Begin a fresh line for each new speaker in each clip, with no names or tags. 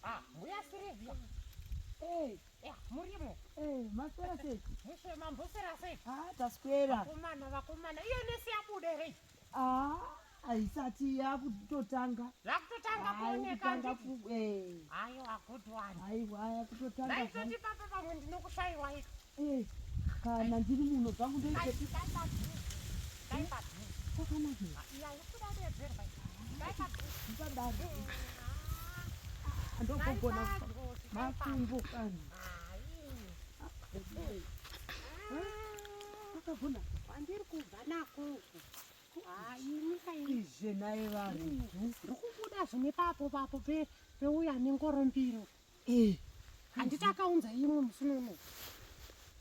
Ah, mbuya Sirivia.
Eh.
Yeah, murimo.
Eh, maswera sei?
Mushe mamboswera sei?
Ah, taswera.
Vakomana, vakomana. Iyo nesi yabuda here?
Ah, haisati yakutotanga.
Yakutotanga
Ah,
kuoneka
yakutanga
nditi.
ku eh.
Aiwa, good one.
Aiwa, yakutotanga.
Ndaitoti papa pamwe ndinokushaiwa iko.
Eh, kana ndiri muno zvangu
Dai
ndoite
dai padhuze. Dai padhuze.
kwakanaka.
Ah, Iya, ikuda dedzerwa. Dai padhuze.
Ndipadaro.
Ah,
Ndokugona
dai padhuze, dai padhuze.
makumbo kani.
Ah, ii.
Eh, Akagona.
Kwandiri kubva nako uku. Ah, ini kai
Izve naye vanhu.
ndiri kubuda zvine papo papo peuya nengoro mbiri.
Eh.
Handiti akaunza imwe musi uno.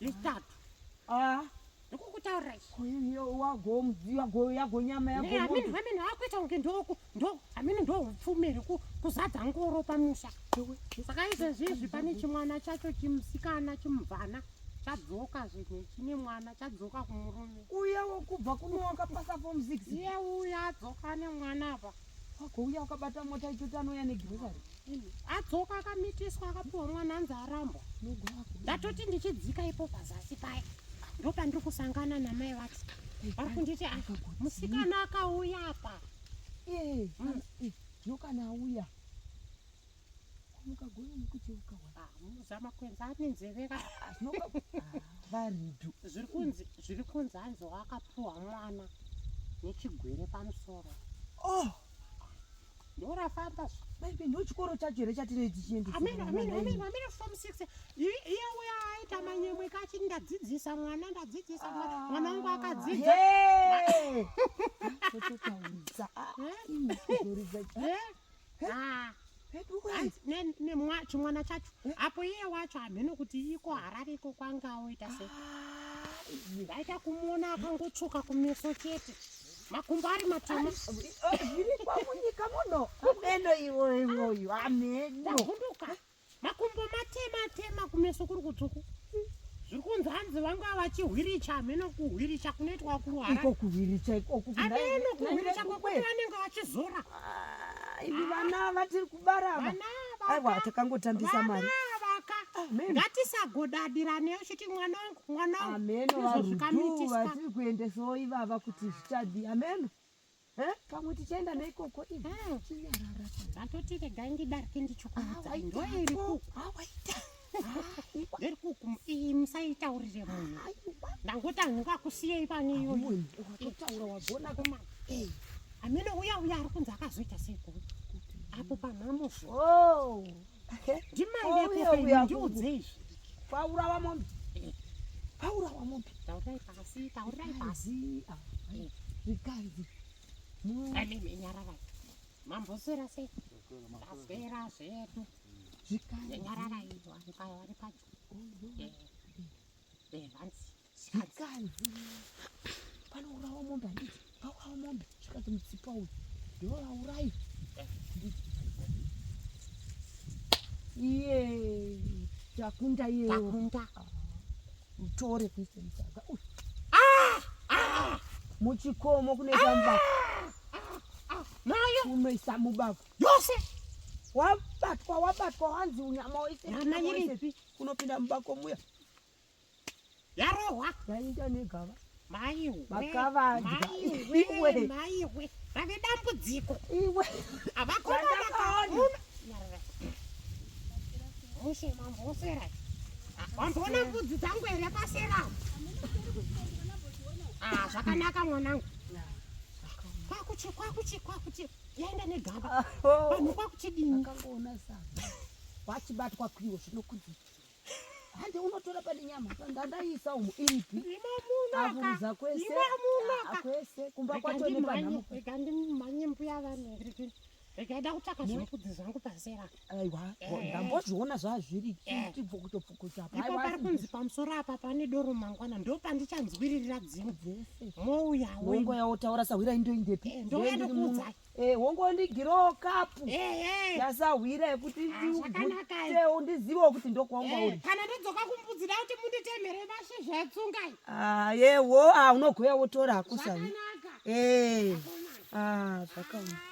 Yechitatu.
Ah,
Ndikukutaurira izvi.
ko wago yago yago nyama yago.
Amene amene akuita kunge ndoku ndo amene ndoupfumeri kuzadza ngoro pamusha. Saka izvezvi izvi pane chimwana chacho chimusikana chimubvana chadzoka zvinhu chine mwana chadzoka kumurume.
Uya wokubva kuno wakapasa form 6.
Iye uya adzoka nemwana apa.
Wagouya wakabata mota ichoti anouya negrocery.
Adzoka akamitiswa akapiwa mwana anzi arambwa. Ndatoti ndichidzika ipo pazasi paya ndopandiri kusangana namai vacho vari kunditi "Ah, musikana akauya apa
Eh, eh, zvino kana auya. Kumuka goyo nekucheuka wa.
Ah, muzama kwenza ane nzeve ka
Ah, zvinoka ah, varidu.
zviri kunzi zviri kunzi hanzi wakapiwa mwana nechigwere pamusoro
Oh,
ndorafamba zve
maybe ndo chikoro chacho here chatinei tichiendesa.
amene amene amene amene form 6 iye uya aita manyemwe kachiti ndadzidzisa mwana ndadzidzisa mwana mwana wangu akadzidza
Hey! Tototaurisa. Ah, imi kuzoridza.
Eh? Ah.
Vedu we.
Hanzi chimwana chacho apo iye wacho hamheno kuti iko harare iko kwanga oita sei
Ah,
ndaita kumuona akangotsvuka kumeso chete makumbo ari matema
Zviri kwamunyika muno. Ameno iwe iwoyo. Ameno.
ndavhunduka makumbo matema tema kumeso kuri kutsvuku zviri kunzi hanzi vanga vachihwiricha hamheno kuhwiricha kunoitwa kuharare
Iko kuhwiricha ikoko.
hamheno kuhwiricha kwekuti vanenge vachizora
Ah, Imi vana vatiri kubara ava.
vana
Aiwa
vaka
takangotambisa mari.
vana vaka
Amen.
ngatisagodadirane uchiti mwana wangu mwana wangu
Ameno
Izvo
varudu
zvikamitiswa.
vatiri kuendesawo ivava kuti zvichadii. Ameno. Eh? Pamwe tichaenda neikoko ivi. Chinyarara.
Ndatoti regai ndidarike ndichikuudza
Ah,
ndoiri kuku
Ah, waita.
ndiri kuku iyi musaitaurire munhu
Aiwa.
ndangoti handingakusiyei pane iyoyo
Iwe watotaura wagona.
Komana,
Eh.
amene uya uya ari kunzi akazoita seiko apo pamhamuzvo
Oh.
ndimai
Oh, uya,
veko
uya,
ndiudze izvi
Paurawa mombe. Paurawa mombe.
taurirai pasi taurirai pasi
Azi. ah, Zvikanzi.
Amene nyararai mamboswera sei taswera zvedu
Zvikanzi.
nyararai vari vari padyo Eh, eh, vanzi zvikanzi
Zvikanzi. Panourawa mombe handiti. Paurawa mombe. Zvikanzi mutsipa uyu. Ndovaurayi. Iye. Takunda iye.
takunda
Utore kuise musaga. Uyu. Muchikomo kunoisa mubako.
nayo
Unoisa mubako.
yose
Wabatwa wabatwa wanzi unyama waise.
Nyama iripi?
Kunopinda mubako muya.
yarohwa
Yainda negava.
maiwe
Makavadya.
maiwe
Iwe.
maiwe rave dambudziko
Iwe.
avakomana mushe mambosera wamboona mbudzi dzangu here pasera Ah, zvakanaka mwanangu kwakuchi kwakuchi kwakuchi yaenda negava vanhu kwakuchidini
Akangoona sadza. Wachibatwa kwiwo zvinokudzi. Hande unotora pane nyama ndandaisa umu iripi.
imomunaka
Avuza kwese.
imomunaka
Ah, Kwese kumba kwacho nepanhamo.
rega ndimhanye mbuya vanhu rega da kutsvaka zvimbudzi zvangu pasera
Aiwa,
Eh.
ndambozviona zvazviri.
Eh.
Tibvokutopfukuta apa.
ipo
Aiwa,
pari kunzi pamusoro apa pane doro mangwana ndo pandichanzwiririra dzimwe
dzese.
mouyawo
Hongo yawotaura sahwira indoindepi.
Eh, ndouya ndokuudzai.
Eh, hongo ndigirawo kapu.
ehe
Yasahwira yekuti
Ah, zvakanaka.
ndigutewo ndizivewo kuti ndokwanga uri.
kana ndodzoka kumbudzi da kuti munditemhere mashizha etsungai
Ah, yewo, ah unogoya wotora hako sahwira.
zvakanaka
Eh.
Akomana.
Ah, zvakaoma.
Ah.